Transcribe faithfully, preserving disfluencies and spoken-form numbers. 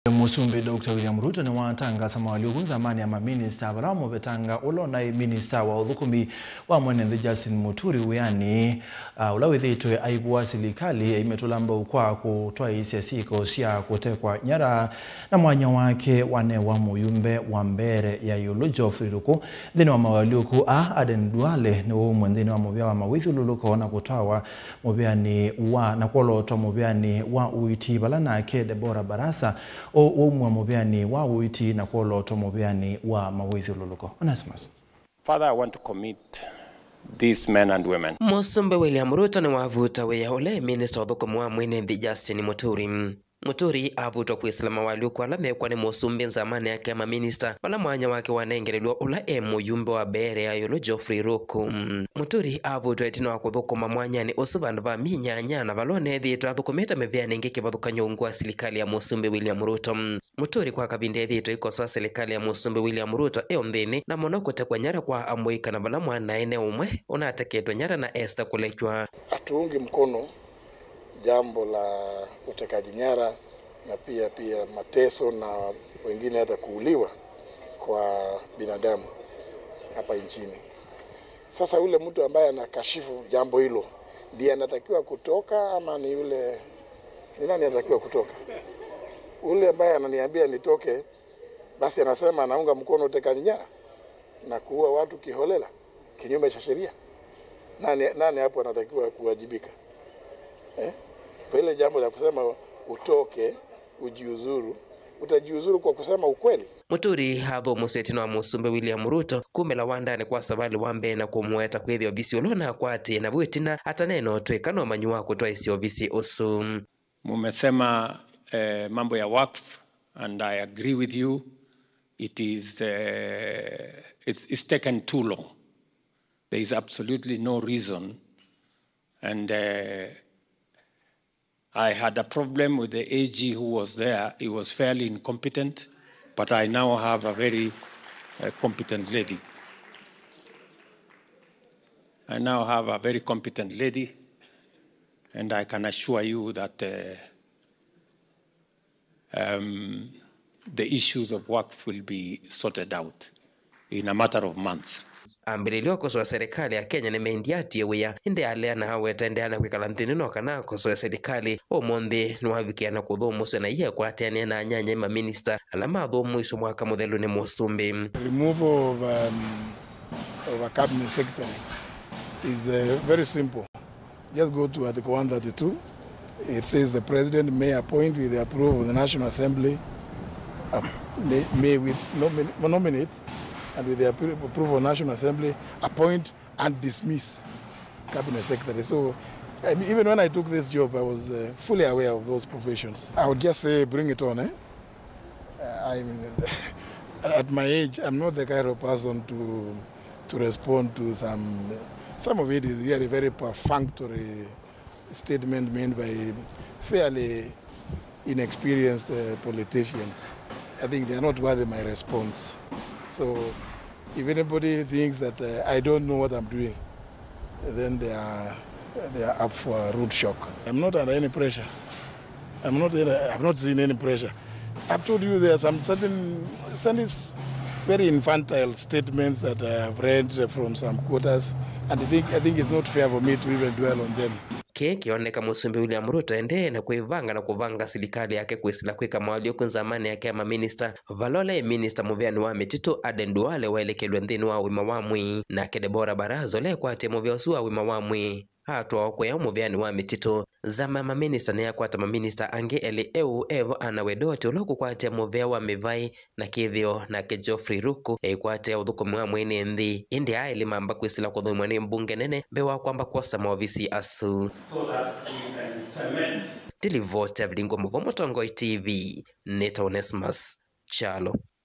Mũsumbĩ Doctor William Ruto nĩwatangasa mawalyũku nzamanĩ ya maminista vala wamũvetanga ũla ũnaĩ minista wa ũthũkũmi wa mwene nthĩ Justin Muturi wĩanĩ, ah, ũla wĩthĩĩtwe aivũa silikalĩ aimetũla mbau kwa kũtwaĩĩsya syĩko sya kũtekwa nyara, na mwanya wake wanewa mũyumbe wa mbere ya ĩũlũ Geoffrey Ruku nthĩnĩ wa mawalyũku aa. Aden Duale nĩwaumw'e nthĩnĩ wa mũvĩa wa mawĩthyũlũlũko na kũtwawa mũvĩanĩ wa, na kwolootwa mũvĩanĩ wa ũiiti vala nake Deborah Barasa o waumw'a mũvĩanĩ wa ũiiti na kwolootwa mũvĩanĩ wa mawĩthyũlũlũko. Onesmus. Father, I want to commit these men and women. Mũsumbĩ William Ruto nĩwavuta wĩa ũla e minista ũthũkũmi wa mwene nthĩ Justin Muturi. Muturi avutwa kwĩsĩla mawalyũku ala mekwa nĩ mũsumbĩ nzamanĩ yake ya maminista, vala mwanya wake wanengelelw'a ũla e mũyumbe wa mbere ya ĩũlũ Geoffrey Ruku. Muturi avutwa ĩtina wa kũthũkũma mwanyanĩ ũsu vandũ va myei nyanya, na vala ũneethĩĩtwe athũkũmĩte mĩvĩanĩ ĩngĩ kĩvathũkany'o ungu wa silikalĩ ya mũsumbĩ William Ruto. Muturi kwa kavinda ethĩĩtwe aikosoa silikalĩ ya mũsumbĩ William Ruto e ũnthĩnĩ, na mũno kũtekwa nyara kwa amũika, na vala mwanae ne ũmwe ũnateketwe nyara na esa kũlekywa. Hatuungi mkono jambo la utekaji nyara na pia, pia mateso na wengine hata kuuliwa kwa binadamu hapa nchini. Sasa ule mtu ambaye anakashifu jambo hilo ndiye anatakiwa kutoka ama ni yule, ni nani anatakiwa kutoka? Ule ambaye ananiambia nitoke, basi anasema anaunga mkono utekaji nyara na kuua watu kiholela kinyume cha sheria. Nani, nani hapo anatakiwa kuwajibika? Eh? Kwa ile jambo la kusema utoke, ujiuzuru, utajiuzuru kwa kusema ukweli. Muturi athũmũsya ĩtina wa mũsumbĩ William Ruto kumĩla wandanĩ kwa savalĩ wa mbee na kũmũweta kwĩthĩa ovisi ũla ũnakwatĩe, na vu ĩtina ataneena ũtw'ĩka na ũmanyi wa kũtwaĩsya ovisi ũsu. Mumesema, eh, mambo ya wakfu, and I agree with you. It is, eh, it's, it's taken too long. There is absolutely no reason. And, eh, I had a problem with the A G who was there. He was fairly incompetent, but I now have a very, uh, competent lady. I now have a very competent lady, and I can assure you that, uh, um, the issues of wakfu will be sorted out in a matter of months. Ambĩlĩlyo kũsũa serikali ya Kenya nĩmendie atie wĩa, ĩndĩ alea na aweta endeea na kwĩkala nthĩnĩ no kana akũsũe serikali. Ũmũnthĩ nĩwavikĩa na kũthũmũsya na iye kwatĩanĩa na anyanya ma minista ala mathũmũiswe mwaka mũthelu nĩ mũsumbĩ. Removal of, um, of a cabinet secretary is, uh, very simple. Just go to Article one thirty-two. It says the president may appoint with the approval of the National Assembly, uh, may, may with nomin-, nominate, and with the appro-, approval of National Assembly, appoint and dismiss cabinet secretary. So, I mean, even when I took this job, I was, uh, fully aware of those provisions. I would just say, bring it on, eh? Uh, I mean, at my age, I'm not the kind of person to, to respond to some, some of it is really very perfunctory statement made by fairly inexperienced, uh, politicians. I think they are not worthy my response. So if anybody thinks that, uh, I don't know what I'm doing, then they are, they are up for a rude shock. I'm not under any pressure. I'm not in a, I've not seen any pressure. I've told you there are some certain, some is very infantile statements that I have read from some quarters, and I think, I think it's not fair for me to even dwell on them. Kĩĩ kĩoneka Mũsumbĩ William Ruto endee na kwĩvanga na kũvanga silikalĩ yake kwĩsĩla kwĩka mawalyũku nzamanĩ yake ya maminista, vala ũla e minista mũvĩanĩ wa mĩtitũ Aden Duale waelekelw'e nthĩnĩ wa ũima wa mwĩĩ, nake Deborah Baraza ũla ekwatĩe mũvĩa ũsu wa ũima wa mwĩĩ atwawa kũya mũvĩanĩ wa mĩtitũ. Nzama ya maminista nĩyakwata maminista angĩ elĩ eũ, evo Anna Wedoti ũla ũkũkwatĩa mũvĩa wa mĩvaĩ na kĩthĩo, nake Geoffrey Ruku eĩkwatĩa ũthũkũmi wa mwene nthĩ. Ĩndĩ aa elĩ mamba kwĩsĩla kũthũimwa nĩ mbunge nene mbee wa kwamba kwosa maovisi asu. So that we can cement. Ndilivoti Avilingo Mũvo, Mũtongoi T V, nĩta Onesmus Kyalo.